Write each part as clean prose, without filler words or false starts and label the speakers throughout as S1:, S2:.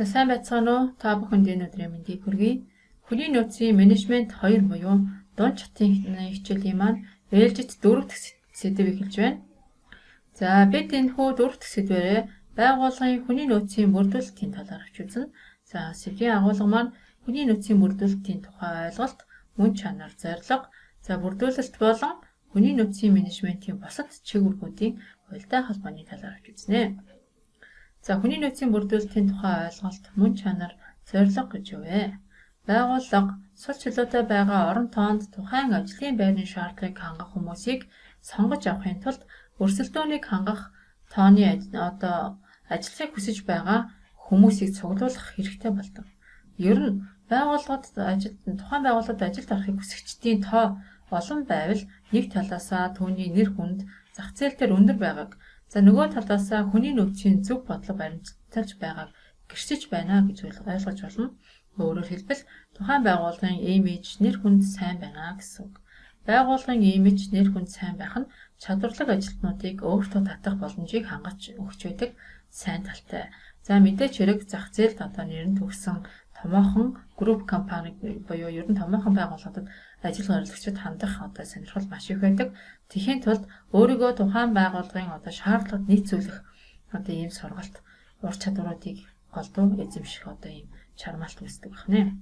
S1: За сайн байцгаана уу? Та бүхэнд энэ өдрийн мэндийг хүргэе. Хүний нөөцийн менежмент 2 буюу дунд чатын хичээлийн маань ээлжит 4 дахь сэдэв эхэлж байна. За бид энэхүү 4 дахь сэдвээрээ байгууллагын хүний нөөцийн бүрдүүлэлтийн талаар авч үзнэ. За сэдвийн агуулга маань хүний нөөцийн бүрдүүлэлтийн тухай ойлголт, мөн чанар, зорилго, за бүрдүүлэлт болон хүний нөөцийн менежментийн бусад чиг үүргүүдийн уялдаа холбооны талаар авч үзнэ. За хүний нөөцийн бүрдүүлэлтийн тухай ойлголт, мөн чанар, зорилго гэж юу вэ? Байгууллага сул чөлөөтэй байгаа орон тоонд тухайн ажлын байрны шаардлагыг хангах хүмүүсийг сонгож авахын тулд өрсөлдөөнийг хангах тооны одоо ажиллахыг хүсэж байгаа хүмүүсийг цуглуулах хэрэгтэй болдог. Ер нь байгууллагад ажил тухайн байгууллагад ажилд орохыг хүсэгчдийн тоо олон байвал нэг талаасаа түүний нэр хүнд зах зээл дээр өндөр байгааг, за нөгөө талаасаа хүний нөөцийн зөв бодлого баримталж байгааг гэрчиж байна гэж ойлгож болно. Өөрөөр хэлбэл тухайн байгууллагын имиж, нэр хүнд сайн байна гэсэн үг. Байгууллагын имиж, нэр хүнд сайн байх нь чадварлаг ажилтнуудыг өөртөө татах боломжийг хангаж өгч байдаг сайн талтай. За мэдээч хэрэг зах зээлд одоо нэр нь төгссөн томоохон групп компани буюу ер нь томоохон байгууллагуудад ажил гаргалагчид хандах одоо сонирхол маш их байдаг. Тэхийн тулд өөрийгөө тухайн байгууллагын одоо шаардлагад нийцүүлэх одоо ийм сургалт, ур чадваруудыг голдуу эзэмших одоо ийм чармаалт үүсдэг байна.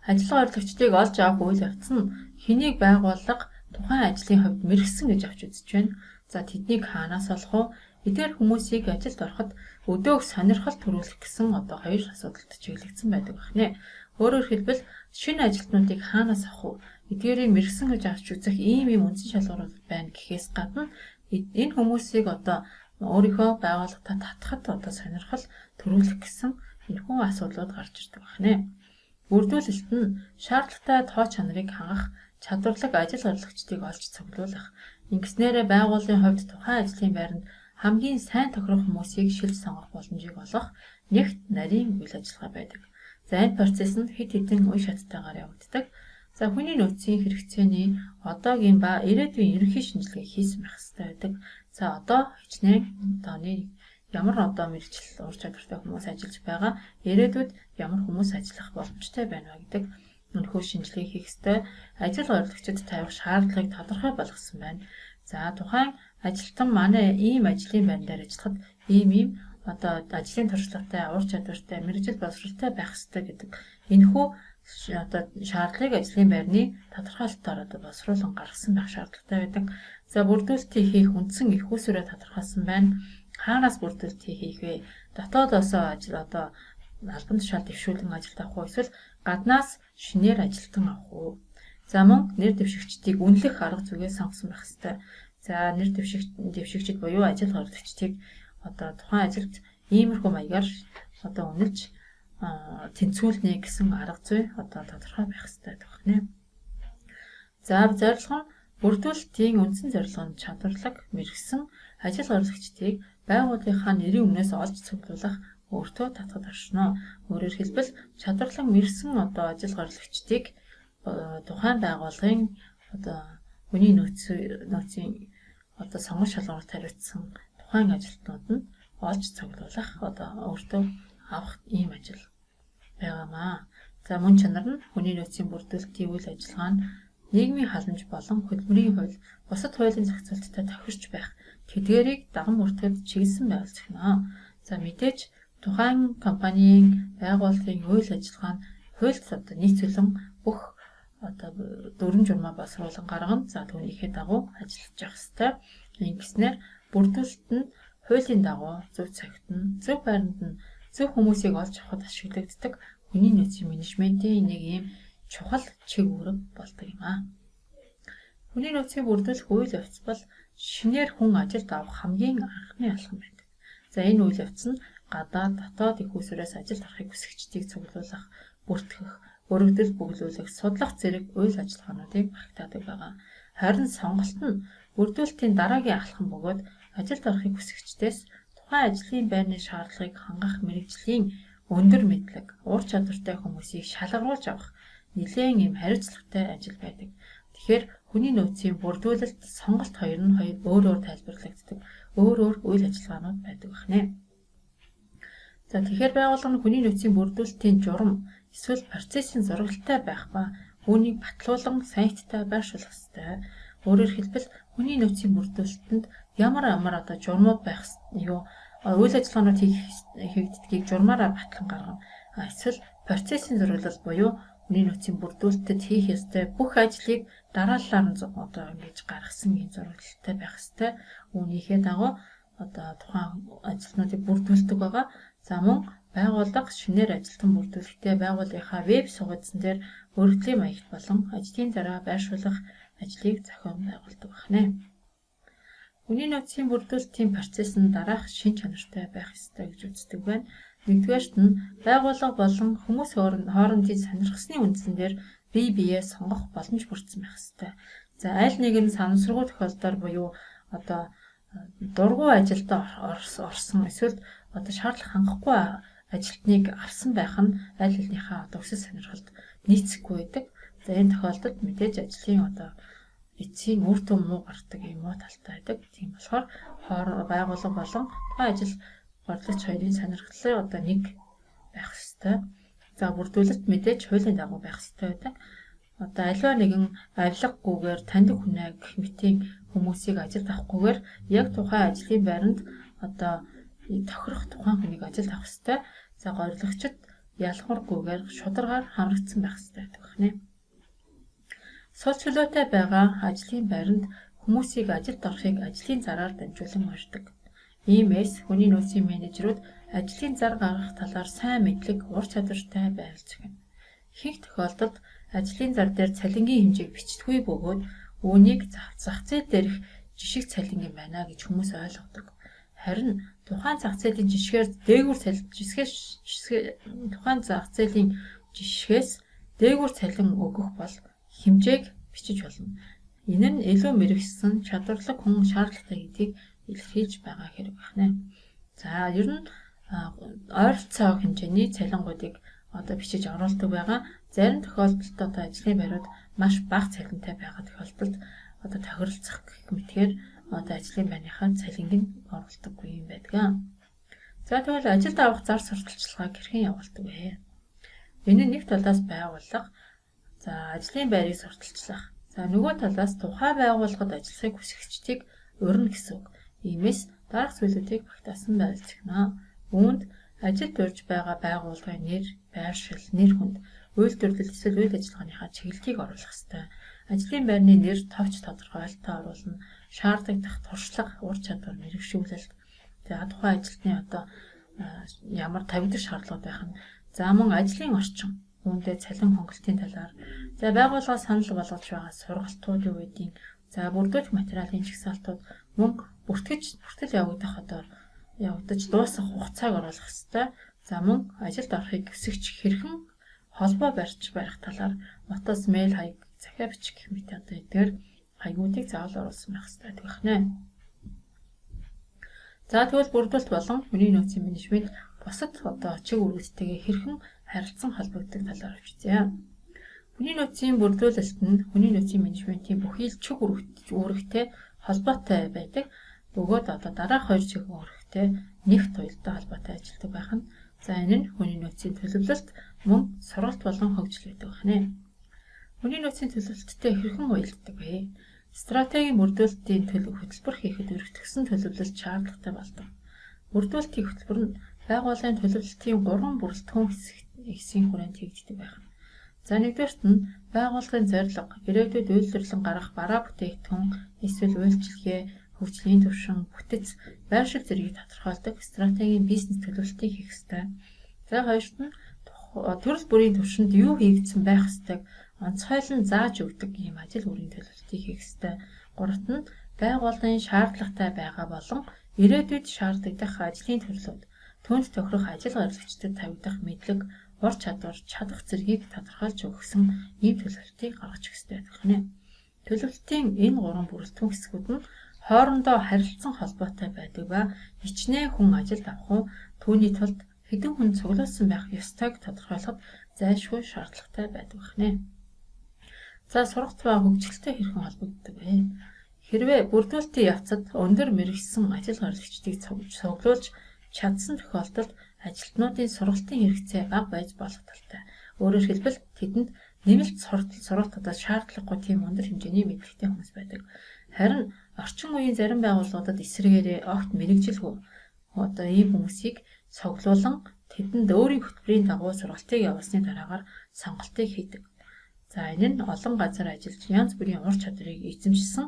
S1: Ажил гаргалагчдыг олж авах үйл явц нь хэнийг байгууллага тухайн ажлын хувьд мэргэсэн гэж авч үзэж байна. За тэднийг хаанаас олох вэ? Эдгээр хүмүүсийг ажилд ороход өдөөх сонирхол төрүүлэх гэсэн одоо хоёр асуудалд чиглэгдсэн байдаг байна. Өөрөөр хэлбэл шинэ ажилтнуудыг хаанаас авах вэ? Эдгээрийг мэргэсэн гэж авч үзэх ийм ийм үндсэн шалгуурууд байна гэхээс гадна энэ хүмүүсийг одоо өөрийнхөө байгууллагатаа татахад одоо сонирхол төрүүлэх гэсэн энэхүү асуудлууд гарч ирдэг байна. Бүрдүүлэлт нь шаардлагатай тоо чанарыг хангах чадварлаг ажил гаргалагчдыг олж цуглуулах, ингэснээрээ байгууллагын хувьд тухайн ажлын байранд хамгийн сайн тохирох хүмүүсийг шилж сонгох боломжийг олгох нэгт нарийн үйл ажиллагаа байдаг. За энэ процесс нь хэд хэдэн үе шаттайгаар явагддаг. За хүний нөөцийн хэрэгцээний одоогийн ба ирээдүйн ерөнхий шинжилгээ хийсэн байх ёстой байдаг. За одоо хичнээн тооны ямар одоо мэргэжил ур чадвартай хүмүүс ажиллаж байгаа, ирээдүйд ямар хүмүүс ажиллах боломжтой байна вэ гэдэг энэхүү шинжилгээ хийх ёстой. Ажил гаргалагчид тавих шаардлагыг тодорхой болгосон байна. За тухайн ажилтан манай ийм ажлын байран дээр ажиллахад ийм ийм одоо ажлын туршлагатай, ур чадвартай, мэргэжил боловсролтой байх ёстой гэдэг энэхүү одоо шаардлагыг ажлын байрны тодорхойлолтоор одоо боловсруулан гаргасан байх шаардлагатай байдаг. За бүрдүүлэлтийг хийх үндсэн эрх үүсвэрээ тодорхойлсон байна. Хаанаас бүрдүүлэлтийг хийх вэ? Дотоодоосоо ажил одоо албан тушаал дэвшүүлэн ажилд авах уу эсвэл гаднаас шинээр ажилтан авах уу? За мөн нэр дэвшигчдийг үнэлэх арга зүгээ сонгосон байх ёстой. За нэр дэвшигчид буюу ажил гаргалагчдыг одоо тухайн ажилд иймэрхүү маягаар одоо үнэлж тэнцвүүлнэ гэсэн арга зүй одоо тодорхой байх ёстой байх нэ. За зорилго нь бүрдүүлэлтийн үндсэн зорилго нь чадварлаг, мэргэсэн ажил гаргалагчдыг байгууллагынхаа нэрийн өмнөөс олж цуглуулах, өөртөө татахад оршино. Өөрөөр хэлбэл чадварлаг, мэргэсэн одоо ажил гаргалагчдыг тухайн байгууллагын одоо хүний нөөцийн одоо сонгон шалгуурт хариуцсан тухайн ажилтнууд нь олж цуглуулах, одоо өөртөө авах ийм ажил байгаамаа. За мөн чанар нь хүний нөөцийн бүрдүүлэлтийн үйл ажиллагаа нь нийгмийн халамж болон хөдөлмөрийн хууль, бусад хуулийн зохицуулттай тохирч байх, тэдгээрийг даган бүртгэхэд чиглэсэн байвал зохино. За мэдээж тухайн компанийн байгууллагын үйл ажиллагаа нь хуульд одоо нийцүүлэн бүх одоо дүрэм журмаа боловсруулан гаргана. За түүнийхээ дагуу ажиллаж явах ёстой. Ингэснээр бүрдүүлэлт нь хуулийн дагуу зөв цагт нь, зөв байранд нь зөв хүмүүсийг олж авахад ашиглагддаг хүний нөөцийн менежментийн нэг ийм чухал чиг үүрэг болдог юм аа. Хүний нөөцийг бүрдүүлэх үйл явц бол шинээр хүн ажилд авах хамгийн анхны алхам байдаг. За энэ үйл явц нь гадаад, дотоод эх үүсвэрээс ажилд орохыг хүсэгчдийг цуглуулах, бүртгэх, өргөдөл бөглүүлэх, судлах зэрэг үйл ажиллагаануудыг багтаадаг байгаа. Харин сонголт нь бүрдүүлэлтийн дараагийн алхам бөгөөд ажилд орохыг хүсэгчдээс тухайн ажлын байрны шаардлагыг хангах мэргэжлийн өндөр мэдлэг, ур чадвартай хүмүүсийг шалгаруулж авах нэлээн ийм хариуцлагатай ажил байдаг. Тэгэхээр хүний нөөцийн бүрдүүлэлт, сонголт хоёр нь хоёр өөр өөр тайлбарлагддаг, өөр өөр үйл ажиллагаанууд байдаг байна. За, тэгэхээр байгууллага нь хүний нөөцийн бүрдүүлэлтийн журам эсвэл процессын зураглалтай байх ба үүнийг батлуулан сайттай байршуулах ёстой. Өөрөөр хэлбэл, хүний нөөцийн бүрдүүлэлтэнд ямар ямар одоо журмууд байх юу, үйл ажиллагаанууд хийгддгийг журмаараа батлан гаргана. Эсвэл процессын зураглал буюу хүний нөөцийн бүрдүүлэлтэд хийх ёстой бүх ажлыг дарааллаар нь одоо ингэж гаргасан ийм зураглалтай байх ёстой. Үүнийхээ дагуу одоо тухайн ажилтнуудыг бүрдүүлдэг байгаа. За, мөн байгууллага шинээр ажилтан бүрдүүлэхдээ байгууллагынхаа веб сувгуудсан дээр өргөдлийн маягт болон ажлын зараа байршуулах ажлыг зохион байгуулдаг байна. Хүний нөөцийн бүрдүүлэлтийн процесс нь дараах шин чанартай байх ёстой гэж үздэг байна. Нэгдүгээрт нь байгууллага болон хүмүүс хоорондын сонирхсны үндсэн дээр бие биеэ сонгох боломж бүрдсэн байх ёстой. За, аль нэг нь санамсаргүй тохиолдолд буюу одоо дургүй ажилдаа орсон эсвэл одоо шаардлага хангахгүй ажилтныг авсан байх нь аль алийнхаа одоо өсөж сонирхолд нийцэхгүй байдаг. За, энэ тохиолдолд мэдээж ажлын одоо эцсийн үр дүн муу гардаг юм уу талтай байдаг. Тийм болохоор байгууллага болон тухайн ажил борлогч хоёрын сонирхлын одоо нэг байх ёстой. За, бүрдүүлэлт мэдээж хуулийн дагуу байх ёстой байдаг. Одоо аливаа нэгэн авилгагүйгээр таньдаг хүнээ гэх мэтийн хүмүүсийг ажилд авахгүйгээр яг тухайн ажлын байранд одоо тохирох тухайн хүнийг ажилд авах ёстой. За, горилгочид ялгуургүйгээр шударгаар хамрагдсан байх ёстой гэдэг байна. Сул чөлөөтэй байгаа ажлын байранд хүмүүсийг ажилд орохыг ажлын зараар дамжуулан урьдаг. Иймээс хүний нөөцийн менежерүүд ажлын зар гаргах талаар сайн мэдлэг, ур чадвартай байвал зохино. Ихэнх тохиолдолд ажлын зар дээр цалингийн хэмжээг бичдэггүй бөгөөд үүнийг зах зээл дээрх жишг цалин юм байна гэж хүмүүс ойлгодог. Харин тухайн зах зээлийн жишгээр дээгүүр цалин жишгээс тухайн зах зээлийн жишгээс дээгүүр цалин өгөх бол хэмжээг бичиж болно. Энэ нь илүү мэргэшсэн, чадварлаг хүн шаардлагатай гэдгийг илэрхийлж байгаа хэрэг байна. За, ер нь ойролцоо хэмжээний цалингуудыг одоо бичиж оруулдаг байгаа. Зарим тохиолдолд одоо ажлын байрууд маш бага цалинтай байгаа тохиолдолд одоо тохиролцох гэх мэтгээр одоо ажлын байрныхаа цалинг нь оруулдаггүй юм байдаг. За, тэгвэл ажилд авах зар сурталчилгааг хэрхэн явуулдаг вэ? Энэ нь нэг талаас байгууллага, за, ажлын байрыг сурталчлах. За, нөгөө талаас тухайн байгууллагад ажиллахыг хүсэгчдийг урина гэсэн үг. Иймээс дараах зүйлүүдийг багтаасан байвал зохино. Үүнд ажилд урьж байгаа байгууллагын нэр, байршил, нэр хүнд, үйлдвэрлэл эсвэл үйл ажиллагааныхаа чиглэлийг оруулах ёстой. Ажлын байрны нэр, товч тодорхойлолтоо оруулна. Шаардлагадах туршлага, ур чадвар, мэргэшүүлэлт. За, тухайн ажилтны одоо ямар тавигдах шаардлагууд байх нь. За, мөн ажлын орчин, үүндээ цалин хөнгөлтийн талаар, за, байгууллага санал болгож байгаа сургалтууд юу гэдгийг, за, бүрдүүлэх материалын жагсаалтууд, мөн бүртгэж бүртгэл явагдах одоо явагдаж дуусах хугацааг оруулах ёстой. За, мөн ажилд орохыг хүсэгч хэрхэн холбоо барьж барих талаар утас, мэйл хаяг, захиа бичих гэх мэт одоо эдгээр хаягуудыг заавал оруулсан байх ёстой гэдэг байна. За, тэгвэл бүрдүүлэлт болон хүний нөөцийн менежмент бусад одоо чиг үүрэгтэйгээ хэрхэн харилцан холбогддог талаар үзье. Хүний нөөцийн бүрдүүлэлт нь хүний нөөцийн менежментийн бүхий л чиг үүрэгтэй холбоотой байдаг. Бөгөөд одоо дараах хоёр чиг үүрэгтэй нэгт туялдаа холбоотой ажилладаг байх нь. За, энэ нь хүний нөөцийн төлөвлөлт мөн сургалт болон хөгжил байдаг байна. Хүний нөөцийн төлөвлөлттэй хэрхэн уялддаг вэ? Стратегийн бүрдүүлэлтийн төлөв хөтөлбөр хийхэд өргөтгөсөн төлөвлөлт шаардлагатай болдог. Бүрдүүлэлтийн хөтөлбөр нь байгууллагын төлөвлөлтийн гурван бүрэлдэхүүн хэсгийн хүрээнд хийгддэг байх нь. За, нэгдүгээрт нь байгууллагын зорилго, ирээдүйд үйлдвэрлэн гаргах бараа бүтээгдэхүүн эсвэл үйлчилгээ, хөгжлийн түвшин, бүтэц, байршил зэргийг тодорхойлдог стратегийн бизнес төлөвлөлтийг хийх ёстой. За, хоёрт нь төрөл бүрийн түвшинд юу хийгдсэн байх ёстойг онцгойлон зааж өгдөг ийм ажил бүрийн төлөвлөлтийг хийх ёстой. Гуравт нь байгууллагын шаардлагатай байгаа болон ирээдүйд шаардлагадах ажлын төрлүүд, түүнд тохирох ажил гаргалагчдад тавигдах мэдлэг, ур чадвар, чадах зэргийг тодорхойлж өгсөн ийм төлөвлөлтийг гаргаж өгөх ёстой байдаг нь. Төлөвлөлтийн энэ гурван бүрэлдэхүүн хэсгүүд нь хоорондоо харилцан холбоотой байдаг ба хичнээн хүн ажилд авах уу, түүний тулд хэдэн хүн цуглуулсан байх ёстойг тодорхойлоход зайлшгүй шаардлагатай байдаг байна. За, сургалт ба хөгжилтэй хэрхэн холбогддог вэ? Хэрвээ бүрдүүлэлтийн явцад өндөр мэргэшсэн ажил гаргалагчдыг цуглуулж чадсан тохиолдолд ажилтнуудын сургалтын хэрэгцээ бага байж болох талтай. Өөрөөр хэлбэл тэдэнд нэмэлт сургалт одоо шаардлагагүй тийм өндөр хэмжээний мэдлэгтэй хүмүүс байдаг. Харин орчин үеийн зарим байгууллагуудад эсрэгээрээ огт мэргэжилгүй одоо ийм хүмүүсийг цуглуулан тэдэнд өөрийн хөтөлбөрийн дагуу сургалтыг явуулсны дараагаар сонголтыг хийдэг. За, энэ нь олон газар ажиллаж янз бүрийн ур чадварыг эзэмшсэн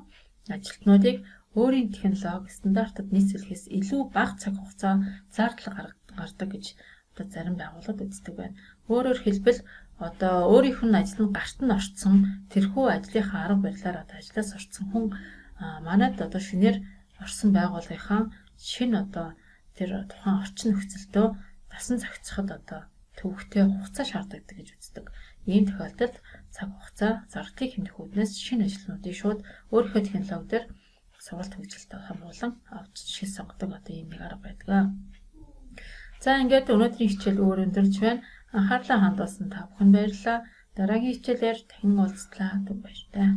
S1: ажилтнуудыг өөрийн технологи стандартад нийцүүлэхээс илүү бага цаг хугацаа зардал гардаг гэж одоо зарим байгууллагууд үздэг байна. Өөрөөр хэлбэл одоо өөрийнх нь ажил нь гарт нь орцсон, тэрхүү ажлынхаа арга барилаар одоо ажлаа сурчихсан хүн манад одоо шинээр орсон байгууллагынхаа шинэ одоо тэр тухайн орчин нөхцөлдөө дасан зохицоход одоо төвөгтэй хугацаа шаардлагатай гэж үздэг. Ийм тохиолдолд цаг хугацаа зардлыг хэмнэх үүднээс шинэ ажилтнуудыг шууд өөрийнхөө технологи дээр сургалт хөгжилтэй хамруулан авч шил сонгодог одоо ийм нэг арга байдаг. За, ингээд өнөөдрийн хичээл өөр өндөрлөж байна. Анхаарлаа хандуулсан та бүхэнд баярлалаа. Дараагийн хичээлээр дахин уулзлаа. Түр баяртай.